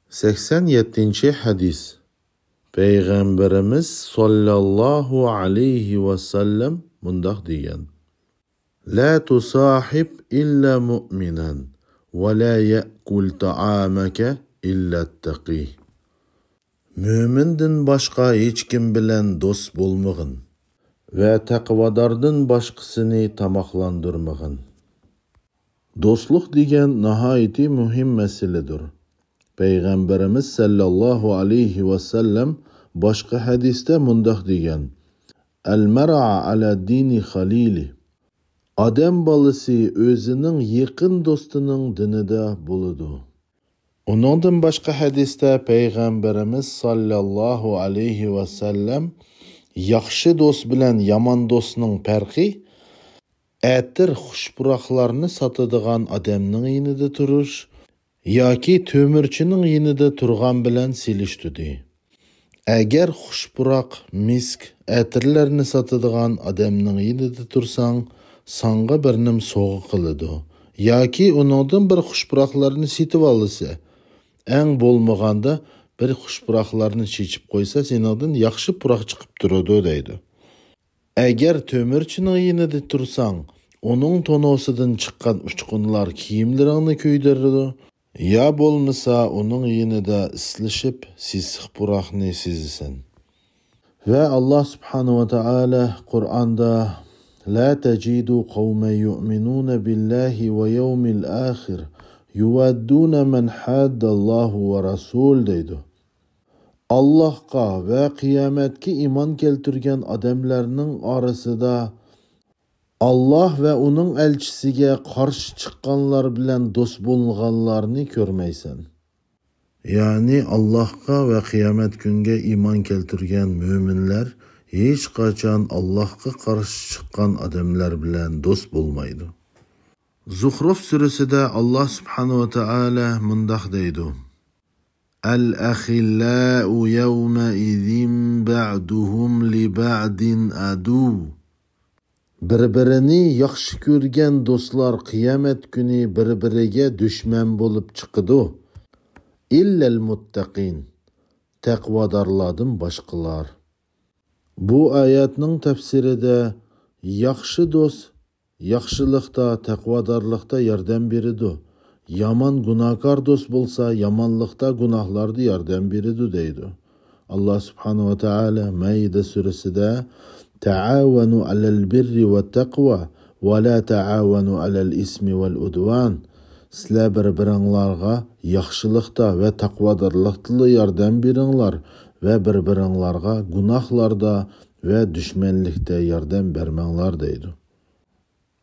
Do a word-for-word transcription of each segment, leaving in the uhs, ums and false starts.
سەكسەن يەتتىنچى ھەدىس. پەيغەمبىرىمىز ساللاللاھۇ ئەلەيھى ۋەسەللەم مۇنداق دېگەن: لا تصاحب إلا مؤمنا ولا يأكل طعامك إلا التقي. مۆمىندىن باشقا ھېچكىم بىلەن دوست بولمىغىن ۋە تەقۋاداردىن باشقىسىنى تاماقلاندۇرمىغىن. دوستلۇق دېگەن ناھايىتى مۇھىم مەسىلىدۇر. پەيغەمبىرىمىز سەللەللاھۇ ئەلەيھى ۋەسەللەم باشقا ھەدىستە مۇنداق دېگەن: المرء على دين خليله. ئادەم بالىسى ئۆزىنىڭ يېقىن دوستىنىڭ دىنىدا بولىدۇ. ئۇنىڭدىن باشقا ھەدىستە پەيغەمبىرىمىز ساللاللاھۇ ئەلەيھى ۋەسەللەم ياخشى دوست بىلەن يامان دوستنىڭ پەرقى ئەتىر، خۇش پۇراقلارنى ساتىدىغان ئادەمنىڭ يېنىدا تۇرۇش ياكى تۆمۈرچىنىڭ يېنىدا تۇرغان بىلەن سېلىشتۇردى. ئەگەر خۇش پۇراق، مىسك، ئەتىرلەرنى ساتىدىغان ئادەمنىڭ يېنىدا تۇرساڭ، ساڭا بىر نېمە سوغا قىلىدۇ ياكى ئۇنىڭدىن بىر خۇش پۇراقلارنى سېتىۋالىسە، ئەڭ بولمىغاندا بىر خۇش پۇراقلارنى چېچىپ قويسا، سېنىڭدىن ياخشى پۇراق چىقىپ تۇرىدۇ، دەيدۇ. ئەگەر تۆمۈرچىنىڭ يېنىدا تۇرساڭ، ئۇنىڭ تونۇسىدىن چىققان ئۇچقۇنلار كىيىملىرىڭنى كۆيدۈرىدۇ، يا بولمىسا ئۇنىڭ يېنىدا ئىسلىشىپ سېسىق پۇراقنى سېزىسەن. ۋە ئاللا سۇبھانەھۇ ۋە تائالا قۇرئاندا: لا تجد قوما يؤمنون بالله واليوم الآخر يوادون من حاد الله ورسوله، دەيدۇ. ئاللاھقا ۋە قىيامەتكە ئىمان كەلتۈرگەن ئادەملەرنىڭ ئارىسىدا ئاللاھ ۋە ئۇنىڭ ئەلچىسىگە قارشى چىققانلار بىلەن دوست بولغانلارنى كۆرمەيسەن. يەنى ئاللاھقا ۋە قىيامەت كۈنگە ئىمان كەلتۈرگەن مۆمىنلەر ھېچقاچان ئاللاھقا قارشى چىققان ئادەملەر بىلەن دوست بولمايدۇ. زۇخرۇف سۈرىسىدە ئاللاھ سۇبھانەھۇ ۋە تائالا مۇنداق دەيدۇ: الأخلاء يومئذ بعضهم لبعض عدو. بىر-بىرىنى ياخشى كۆرگەن دوستلار قىيامەت كۈنى بىر-بىرىگە دۈشمەن بولۇپ چىقىدۇ. إلا المتقين، تەقۋادارلاردىن باشقىلار. بۇ ئايەتنىڭ تەپسىرىدە ياخشى دوست ياخشىلىقتا، تەقۋادارلىقتا ياردەم بېرىدۇ. يامان گۇناھكار دوست بولسا، يامانلىقتا، گۇناھلاردا ياردەم بېرىدۇ، دەيدۇ. ئاللاھ سۇبھانەھۇ ۋە تائالا مائىدە سۈرىسىدە: تعاونوا على البر والتقوى ولا تعاونوا على الإثم والعدوان. سىلەر بىر-بىرىڭلارغا ياخشىلىقتا ۋە تەقۋادارلىقتىلا ياردەم بېرىڭلار ۋە بىر-بىرىڭلارغا گۇناھلاردا ۋە دۈشمەنلىكتە ياردەم بەرمەڭلار، دەيدۇ.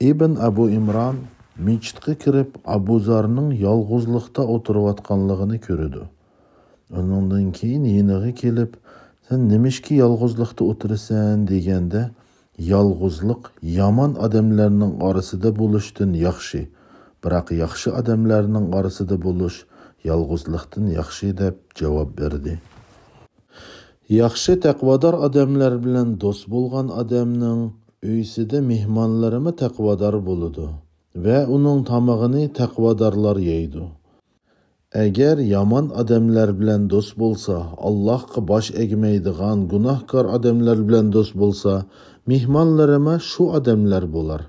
ئىبن ئەبۇ ئىمران مىچىتقا كىرىپ، ئەبۇزارنىڭ يالغۇزلۇقتا ئولتۇرۇۋاتقانلىقىنى كۆرىدۇ. ئۇنىڭدىن كېيىن يېنىغا كېلىپ، سەن نېمىشقا يالغۇزلۇقتا ئولتۇرىسەن؟ دېگەندە، يالغۇزلۇق يامان ئادەملەرنىڭ ئارىسىدا بولۇشتىن ياخشى، بىراق ياخشى ئادەملەرنىڭ ئارىسىدا بولۇش يالغۇزلۇقتىن ياخشى، دەپ جاۋاب بەردى. ياخشى تەقۋادار ئادەملەر بىلەن دوست بولغان ئادەمنىڭ ئۆيىسىدە مېھمانلىرىمۇ تەقۋادار بولىدۇ ۋە ئۇنىڭ تامىقىنى تەقۋادارلار يەيدۇ. ئەگەر يامان ئادەملەر بىلەن دوست بولسا، ئاللاھقا باش ئەگمەيدىغان گۇناھكار ئادەملەر بىلەن دوست بولسا، مېھمانلىرىمۇ شۇ ئادەملەر بولار.